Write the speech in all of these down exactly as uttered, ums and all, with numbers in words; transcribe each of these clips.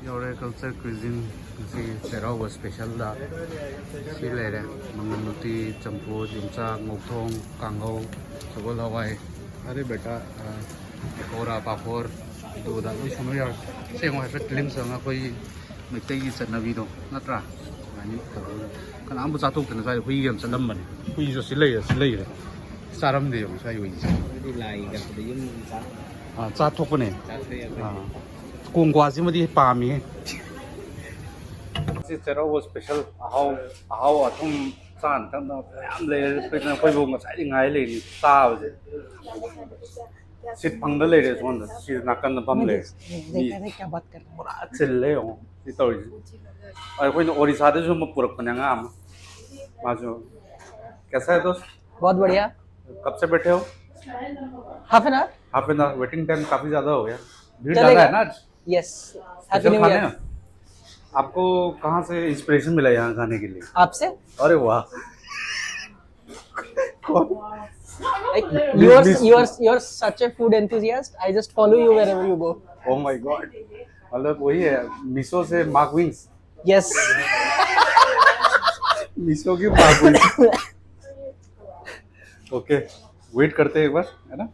ꯌꯧꯔꯦ ꯀꯜꯆꯔ ꯀ꯭ꯌꯨꯏꯖꯤꯟ꯫ ꯉꯁꯤ ꯆꯩꯔꯥꯎꯕ ꯁ꯭ꯄꯦꯁꯦꯜꯗ ꯁꯤ ꯂꯩꯔꯦ: ꯃꯪꯒꯟ ꯎꯇꯤ, ꯆꯝꯐꯨꯠ, ꯌꯣꯡꯆꯥꯛ, ꯉꯧꯊꯣꯡ, ꯀꯥꯡꯍꯧ, ꯁꯒꯣꯜ ꯍꯋꯥꯏ꯫ ꯑꯔꯦ ꯕꯦꯇꯥ, ꯑ, ꯄꯀꯣꯔꯥ, ꯄꯥꯐꯣꯔ, ꯑꯗꯨꯗ ꯂꯣꯏ ꯁꯨꯅ ꯌꯥꯎꯔꯦ꯫ ꯁꯦꯡꯉꯣ ꯍꯥꯏꯐꯦꯠ ꯀ꯭ꯂꯤꯟ ꯆꯪꯉ ꯑꯩꯈꯣꯏ ꯃꯩꯇꯩꯒꯤ ꯆꯠꯅꯕꯤꯗꯣ ꯅꯠꯇ꯭ꯔꯥ? ꯑꯗꯨꯃꯥꯏꯅ ꯇꯧꯔꯒ ꯀꯅꯥꯝꯕꯨ ꯆꯥꯊꯣꯛꯇꯅ ꯁ꯭ꯋꯥꯏꯗ ꯍꯨꯏꯒ ꯌꯥꯝ ꯆꯠꯂꯝꯕꯅꯦ꯫ ꯍꯨꯏꯁꯨ ꯁꯤ ꯂꯩꯔꯦ, ꯁꯤ ꯂꯩꯔꯦ꯫ ꯆꯥꯔꯝꯗꯦ ꯌꯦꯡꯉꯣ ꯁ꯭ꯋꯥꯏ ꯍꯨꯏꯁꯦ꯫ ꯑꯗꯨꯗꯤ ꯂꯥꯏ ꯀꯠꯄꯗ ꯌꯨꯝ ꯆꯥ-, ꯑꯥ, ꯆꯥ ꯊꯣꯛꯄꯅꯦ꯫ ꯆꯥꯊꯣꯛꯑꯦ ꯑꯩꯈꯣꯏꯗꯤ꯫ ꯑꯥ꯫ ꯀꯣꯡꯀ꯭ꯋꯥꯁꯤꯃꯗꯤ ꯄꯥꯝꯃꯤꯍꯦ꯫ ꯁꯤ ꯆꯩꯔꯥꯎꯕ ꯁ꯭ꯄꯦꯁꯦꯜ ꯑꯍꯥꯎ, ꯑꯍꯥꯎ ꯑꯊꯨꯝ ꯆꯥꯅ ꯊꯛꯅꯕ ꯃꯌꯥꯝ ꯂꯩꯔꯦ꯫ ꯑꯩꯈꯣꯏꯅ, ꯑꯩꯈꯣꯏꯕꯨ ꯉꯁꯥꯏꯗꯩ ꯉꯥꯏ ꯂꯩꯔꯤꯅꯤ ꯆꯥꯕꯁꯦ꯫ ꯁꯤꯠ ꯐꯪꯗ ꯂꯩꯔꯦ ꯁꯣꯝꯗ꯫ ꯁꯤ ꯅꯥꯀꯟꯗ ꯐꯝ ꯂꯩꯔꯦ꯫ ꯃꯤ ꯄꯨꯔꯥ ꯆꯤꯜꯂꯦ ꯌꯦꯡꯉꯣ ꯁꯤ ꯇꯧꯔꯤꯁꯦ꯫ ꯑꯩꯈꯣꯏꯅ ꯑꯣꯔꯤꯁꯥꯗꯁꯨ ꯑꯃ ꯄꯨꯔꯛꯄꯅꯦ ꯑꯉꯥꯡ ꯑꯃ꯫ ꯃꯥꯁꯨ, कैसा है दोस्त? बहुत बढ़िया। कब से बैठे हो? Half an hour. Half an hour. Waiting time काफी ज्यादा हो गया। भीड़ ज्यादा है ना आज? यस। स्पेशल खाने हैं। आपको कहाँ से इंस्पिरेशन मिला यहाँ खाने के लिए? आपसे। अरे वाह। कौन? Like, you are, you are, you are such a food enthusiast. I just follow you wherever you go. Oh my God। मतलब वही है, मिसो से मार्क विंग्स। यस। मिसो की मार्क विंग्स। ओके, वेट करते हैं एक बार, है ना?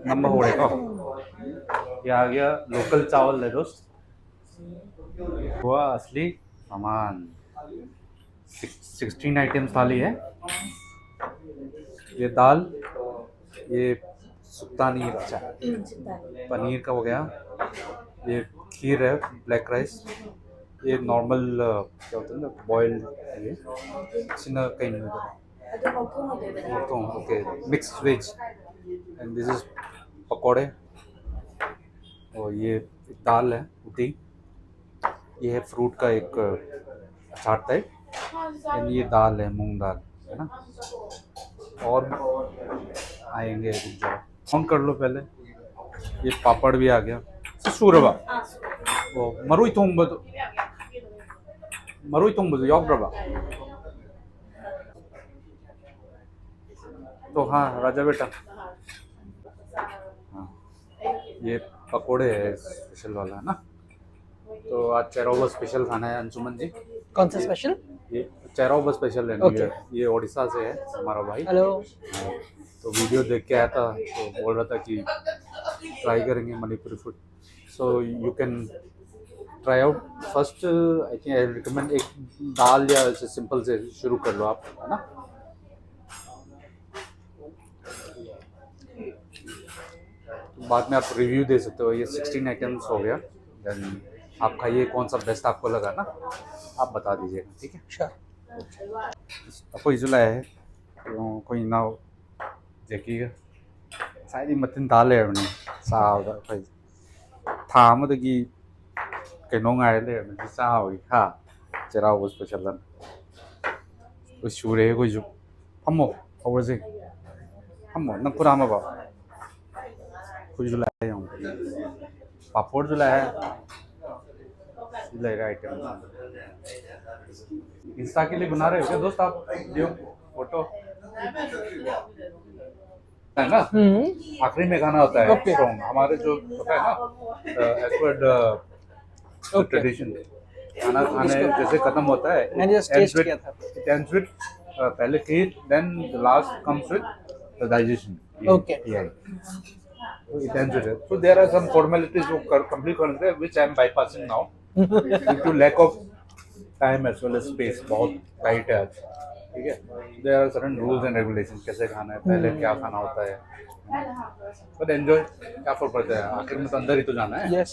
नंबर हो रहे का। ये आ गया लोकल चावल है दोस्त। हुआ असली सामान। सिक्सटीन आइटम्स थाली है। ये दाल, ये सुक्तानी, अच्छा, पनीर का हो गया। ये खीर है, ब्लैक राइस। ये नॉर्मल, क्या होता है ना, बॉइल्ड, ये चिना कहीं नहीं होता। Okay, mix veg. And this is पकौड़े। और ये दाल है, उटी। ये है फ्रूट का एक अचार टाइप। एंड ये दाल है, मूंग दाल, है ना? और आएंगे, रुक जाओ, ऑन कर लो पहले। ये पापड़ भी आ गया। सूरबा, वो मरुई थोंबा तो, मरुई थोंबा तो याद रबा। तो हाँ राजा बेटा, हाँ, ये पकोड़े है स्पेशल वाला, है ना? तो आज चेहरा हुआ स्पेशल खाना है अंशुमन जी। कौन सा स्पेशल? ये चेहरा हुआ स्पेशल है। Okay. ये उड़ीसा से है हमारा भाई। हेलो। तो वीडियो देख के आया था, तो बोल रहा था कि ट्राई करेंगे Manipuri food. So you can try out first. I think I recommend एक दाल या ऐसे सिंपल से शुरू कर लो आप, है ना? तो बाद में आप रिव्यू दे सकते हो। ये सिक्सटीन आइटम्स हो गया। देन आप खाइए, कौन सा बेस्ट आपको लगा ना, आप बता दीजिएगा, ठीक है? Sure. ꯑꯩꯈꯣꯏꯁꯨ ꯂꯥꯛꯑꯦ, ꯑꯩꯈꯣꯏ ꯏꯅꯥꯎ ꯖꯦꯀꯤꯒ꯫ ꯉꯁꯥꯏꯗꯤ ꯃꯇꯤꯟ ꯇꯥ ꯂꯩꯔꯕꯅꯤ ꯆꯥꯕꯗ꯫ ꯑꯩꯈꯣꯏ ꯊꯥ ꯑꯃꯗꯒꯤ ꯀꯩꯅꯣ ꯉꯥꯏꯔ ꯂꯩꯔꯕꯅꯤ ꯁꯤ ꯆꯥ ꯍꯧꯏ ꯍꯥ꯫ ꯆꯩꯔꯥꯎꯕ ꯁ꯭ꯄꯦꯁꯦꯜ ꯑꯅ꯫ ꯑꯩꯈꯣꯏ ꯁꯨꯔꯦ ꯑꯩꯈꯣꯏꯁꯨ꯫ ꯐꯝꯃꯣ, ꯍꯧꯔꯁꯦ꯫ ꯐꯝꯃꯣ, ꯅꯪ ꯈꯨꯠ ꯍꯥꯝꯃꯕꯣ? ꯑꯩꯈꯣꯏꯁꯨ ꯂꯥꯛꯑꯦ ꯌꯦꯡꯉꯣ꯫ ꯄꯥꯐꯣꯔꯁꯨ ꯂꯥꯛꯑꯦ꯫ ꯁꯤ ꯂꯩꯔꯦ item꯫ Insta के लिए बना रहे हो क्या दोस्त आप वीडियो, फोटो? है ना? हम्म. आखिरी में खाना होता है Okay. strong। हमारे जो होता है ना, as per the Okay. tradition, खाना खाने जैसे खत्म होता है, मैंने just taste किया था. It ends with, uh, पहले खीर, then the last comes with the digestion. Okay. Yeah. So it ends with it. So there are some formalities वो कर, complete करते हैं, which I am bypassing now due to lack of time as well as space. बहुत tight है आज, ठीक है? There are certain rules and regulation, कैसे खाना है, पहले क्या खाना होता है। But enjoy, क्या फर्क पड़ता है, आखिर में तो अंदर ही तो जाना है। Yes.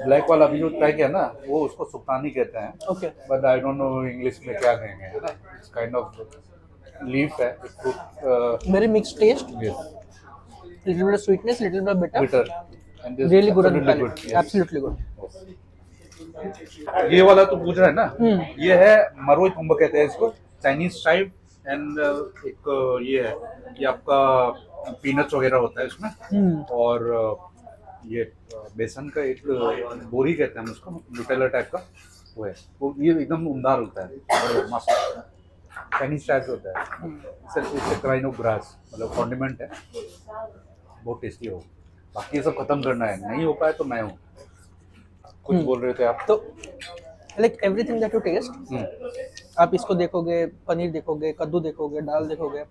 ब्लैक वाला अभी जो ट्राई किया ना, वो उसको सुक्तानी कहते हैं। Okay. But I don't know English में क्या कहेंगे, है ना? It's kind of leaf है, fruit. Very mixed taste. Yes. Little bit of sweetness, little bit of bitter. Bitter. And this Really good on absolutely palate. Good, yes. Absolutely good. ये वाला तो पूछ रहा है ना, हम्म. ये है मरोई पुंबा कहते हैं इसको, चाइनीज स्टाइल। एंड एक ये है, ये आपका पीनट्स वगैरह होता है इसमें। हम्म. और ये बेसन का एक बोरी कहते हैं हम उसको, न्यूटेला टाइप का, वो है। वो ये एकदम उमदार होता है, मस्त। चाइनीज स्टाइल होता है। इससे इससे क्राइन ऑफ ग्रास, मतलब कॉन्डिमेंट है, बहुत टेस्टी हो। बाकी ये सब खत्म करना है, नहीं हो पाए तो मैं हूँ। कुछ बोल रहे थे आप? तो like everything that you taste, हम्म, आप इसको देखोगे, पनीर देखोगे, कद्दू देखोगे, दाल देखोगे,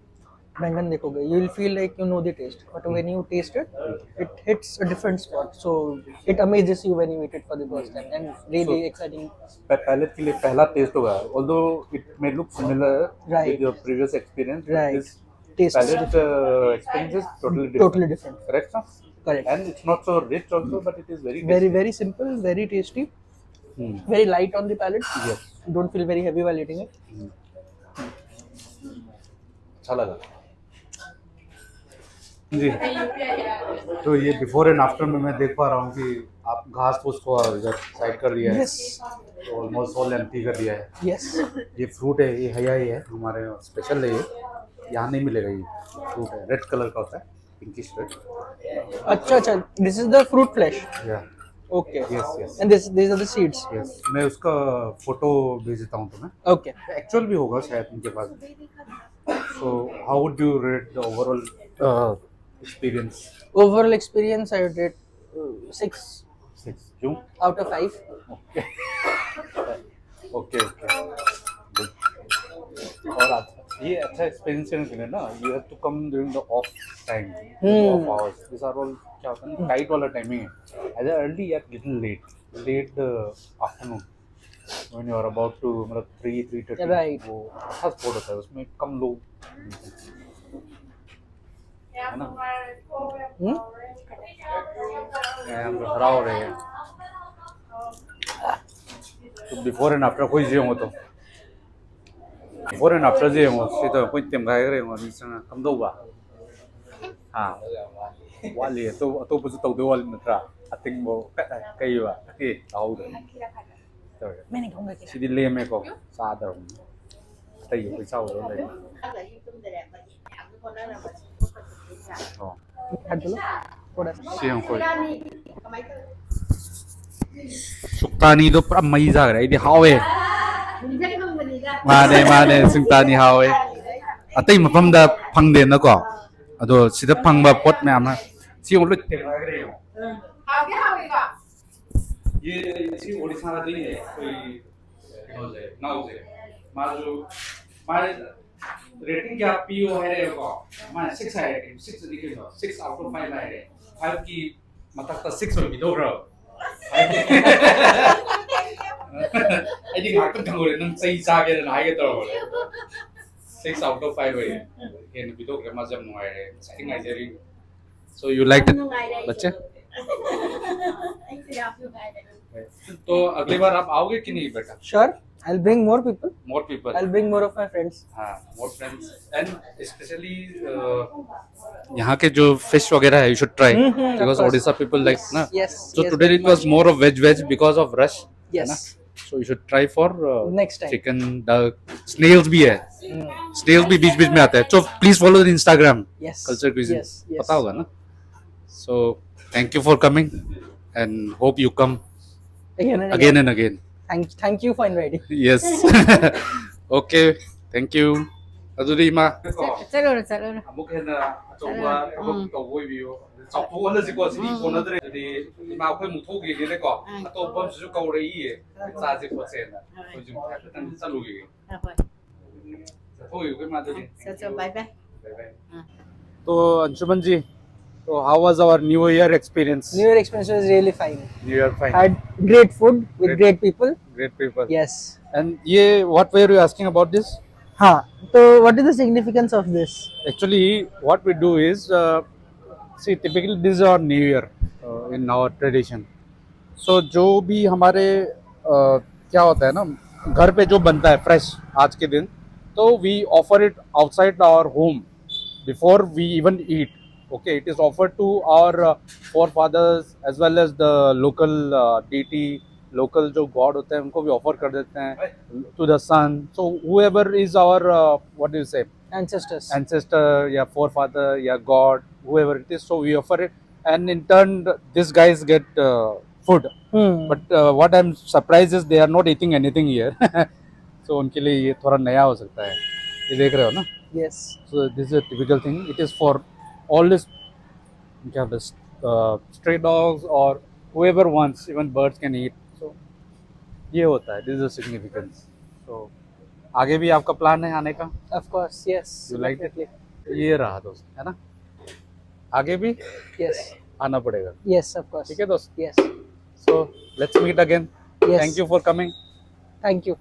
बैंगन देखोगे, you will feel like you know the taste, but when you taste it, it hits a different spot, so it amazes you when you eat it for the first time and really exciting. Palette के लिए पहला test होगा, although it may look similar Right. with your previous experience, Right. This Taste palate uh, experience is totally different. Totally different. Correct, sir? Correct. And it's not so rich also, but it is very Very tasty. Very simple, very tasty, Hmm. very light on the palate. Yes. Don't feel very heavy while eating it. अच्छा लगा जी। तो ये before and after में मैं देख पा रहा हूँ कि आप घास फूस को इधर साइड कर दिया है, Yes. ऑलमोस्ट ऑल एम्प्टी कर दिया है। Yes. ये फ्रूट है, ये हया ही है, हमारे स्पेशल है ये, यहाँ नहीं मिलेगा। ये फ्रूट है, रेड कलर का होता है, पिंकिश रेड। अच्छा अच्छा, this is the fruit flesh. या Okay. Yes yes And this, these are the seeds. Yes. मैं उसका फोटो भेज देता हूँ तुम्हें। Okay. एक्चुअल भी होगा शायद उनके पास। So how would you rate the overall experience? Overall experience, I would rate uh, six six. क्यों? out of five. Okay okay. और अच्छा, ये अच्छा एक्सपीरियंस के लिए ना, you have to come during the off time, Hmm. Off hours. This are all, क्या होता है ना, टाइट वाला टाइमिंग है। Either early या little late, late afternoon when you are about to, मतलब थ्री थ्री थर्टी। Right. वो अच्छा स्पॉट होता है, उसमें कम लोग, है ना? Hmm? ꯃꯌꯥꯝꯗꯣ ꯍꯔꯥꯎꯔꯦ꯫ ꯕꯤꯐꯣꯔ ꯑꯦꯟ ꯑꯥꯐꯇꯔ ꯑꯩꯈꯣꯏꯁꯨ ꯌꯦꯡꯉꯣ꯫ ꯕꯤꯐꯣꯔ ꯑꯦꯟ ꯑꯥꯐꯇꯔꯁꯦ ꯌꯦꯡꯉꯣ꯫ ꯁꯤꯗ ꯑꯩꯈꯣꯏ ꯇꯦꯝꯒꯥꯏꯈ꯭ꯔꯦ ꯌꯦꯡꯉꯣ꯫ ꯑꯅꯤ ꯆꯪꯉ ꯀꯝꯗꯧꯕ? ꯍꯥ? ꯋꯥꯠꯂꯤ꯫ ꯑꯇꯣꯞ- ꯑꯇꯣꯞꯄꯁꯨ ꯇꯧꯗꯣꯏ ꯋꯥꯠꯂꯤ ꯅꯠꯇ꯭ꯔꯥ? ꯑꯇꯤꯡꯕ ꯀꯩꯕ? ꯑꯦ, ꯇꯥꯍꯧꯗ꯭ꯔꯦ꯫ ꯇꯧꯔꯦ꯫ ꯁꯤꯗꯤ ꯂꯦꯝꯃꯦꯀꯣ꯫ ꯆꯥꯗ꯭ꯔꯕꯅꯤ꯫ ꯑꯇꯩ ꯑꯩꯈꯣꯏ ꯆꯥꯎꯗꯧ ꯂꯩ꯫ ꯑꯣ꯫ ꯍꯟꯖꯤꯜꯂꯨ꯫ ꯄꯨꯔꯛꯑꯁꯤ꯫ ꯁꯤ ꯌꯦꯡꯉꯨ ꯑꯩꯈꯣꯏ꯫ ꯁꯨꯛꯇꯥꯅꯤꯗꯣ ꯄꯨꯔꯥ ꯃꯩ ꯆꯥꯈ꯭ꯔꯦ꯫ ꯑꯩꯗꯤ ꯍꯥꯎꯋꯦ꯫ ꯃꯥꯅꯦ ꯃꯥꯅꯦ, ꯁꯨꯛꯇꯥꯅꯤ ꯍꯥꯎꯋꯦ꯫ ꯑꯇꯩ ꯃꯐꯝꯗ ꯐꯪꯗꯦꯅꯀꯣ꯫ ꯑꯗꯣ ꯁꯤꯗ ꯐꯪꯕ ꯄꯣꯠ ꯃꯌꯥꯝ ꯑꯃ ꯁꯤ ꯌꯦꯡꯉꯨ ꯂꯣꯏ ꯇꯦꯡꯒꯥꯏꯈ꯭ꯔꯦ ꯌꯦꯡꯉꯨ꯫ ꯍꯥꯎꯗꯤ ꯍꯥꯎꯋꯤꯀꯣ꯫ ये इसी ओडिशा का नहीं है कोई। ꯀꯩꯅꯣꯁꯦ, ꯏꯅꯥꯎꯁꯦ, ꯃꯥꯁꯨ, ꯃꯥ ꯔꯦꯇꯤꯡ ꯀꯌꯥ ꯄꯤꯌꯣ ꯍꯥꯏꯔꯛꯑꯦꯕꯀꯣ꯫ ꯃꯥꯅ ꯁꯤꯛꯁ ꯍꯥꯏꯔꯛꯑꯦ꯫ ꯁꯤꯛꯁ ꯑꯗꯤ ꯀꯩꯅꯣ, ꯁꯤꯛꯁ ꯑꯥꯎꯠ ꯑꯣꯐ ꯐꯥꯏꯚ ꯍꯥꯏꯔꯦ꯫ ꯐꯥꯏꯚꯀꯤ ꯃꯊꯛꯇ ꯁꯤꯛꯁ ꯑꯣꯏꯅ ꯄꯤꯊꯣꯛꯈ꯭ꯔꯕ꯫ ꯑꯩꯗꯤ ꯉꯥꯏꯍꯥꯛꯇꯪ ꯈꯪꯍꯧꯔꯦ, ꯅꯪ ꯆꯩ ꯆꯥꯒꯦꯗꯅ ꯍꯥꯏꯒꯦ ꯇꯧꯔꯕꯅꯦ꯫ ꯁꯤꯛꯁ ꯑꯥꯎꯠ ꯑꯣꯐ ꯐꯥꯏꯚ ꯑꯣꯏꯌꯦ꯫ ꯍꯦꯟꯅ ꯄꯤꯊꯣꯛꯈ꯭ꯔꯦ꯫ ꯃꯥꯁꯦ ꯌꯥꯝ ꯅꯨꯡꯉꯥꯏꯔꯦ, ꯉꯁꯥꯏꯗꯤ ꯉꯥꯏꯖꯔꯤ꯫ So you liked it, बच्चे? तो अगली बार आप आओगे कि नहीं, बेटा? Sure, I'll bring more people. More people. I'll bring more of my friends. हाँ, more friends and especially यहाँ के जो फिश वगैरह है, you should try, hmm, hmm, of because course. Odisha people like ना. Yes, So yes, today very it was much. More of veg veg because of rush. Yes. So you should try for uh, Next time. Chicken, duck, snails भी है. Mm. Snails भी बीच बीच में आता है. So please follow the Instagram Yes. Culture Cuisine. Yes, yes. पता होगा ना. So thank you for coming and hope you come Again and again and again. Thank, thank you for inviting. Yes. Okay. Thank you. ꯑꯗꯨꯗꯤ ꯏꯃꯥ, ꯆꯠꯂꯨꯔꯣ, ꯆꯠꯂꯨꯔꯣ. ꯑꯃꯨꯛ ꯍꯦꯟꯅ ꯑꯆꯧꯕ ꯊꯕꯛ ꯎꯝ. ꯇꯧꯕ ꯑꯣꯏꯕꯤꯌꯣ. ꯆꯥꯎꯊꯣꯛꯍꯜꯂꯁꯤꯀꯣ, ꯁꯤꯗꯤ ꯎꯝ. ꯀꯣꯟꯅꯗ꯭ꯔꯦ꯫ ꯑꯗꯨꯗꯤ ꯏꯃꯥ, ꯑꯩꯈꯣꯏ ꯑꯃꯨꯛ ꯊꯣꯛꯈꯤꯒꯦꯅꯦꯀꯣ. ꯎꯝ. ꯑꯇꯣꯞꯄ ꯑꯃꯁꯨ ꯀꯧꯔꯛꯏꯌꯦ, ꯆꯥꯁꯦ ꯈꯣꯠꯁꯦꯅ. ꯍꯣꯏ. ꯑꯩꯈꯣꯏꯁꯨ ꯍꯥꯏꯐꯦꯠꯇꯪ ꯆꯠꯂꯨꯈꯤꯒꯦ. ꯍꯣꯏ, ꯍꯣꯏ. ꯆꯠꯊꯣꯛꯈꯤꯒꯦ, ꯏꯃꯥ, ꯑꯗꯨꯗꯤ. ꯆꯠꯆꯧ, bye bye. Bye bye. तो अंशुमन जी, तो how was our New Year experience? New Year experience was really fine. New Year fine. Had great food with Great. Great people. Great people. Yes. And ये, what were you asking about this? हाँ, तो what is the significance of this? Actually, what we do is, uh, see, typically this is our New Year uh, in our tradition. So जो भी हमारे uh, क्या होता है ना, घर पे जो बनता है फ्रेश आज के दिन, तो we offer it outside our home before we even eat. Okay, it is offered to our uh, forefathers as well as the local uh, deity, local जो गॉड होते हैं उनको भी ऑफर कर देते हैं, to the sun. So whoever is our uh, what do you say, Ancestors. ancestor या forefather या God, whoever it is, so we offer it, and in turn these guys get uh, food. Hmm. But uh, what I'm surprised is they are not eating anything here. So उनके लिए ये थोड़ा नया हो सकता है. ये देख रहे हो ना? Yes. So this is a typical thing. It is for all this क्या बोलते हैं, uh, stray dogs or Whoever wants, even birds can eat. So ये होता है, this is the significance. So आगे भी आपका प्लान है आने का? Of course, yes. You like it? Definitely. ये रहा दोस्त, है ना? आगे भी Yes. आना पड़ेगा, Yes, of course. ठीक है दोस्त? Yes. So let's meet again. Yes. Thank you for coming. Thank you.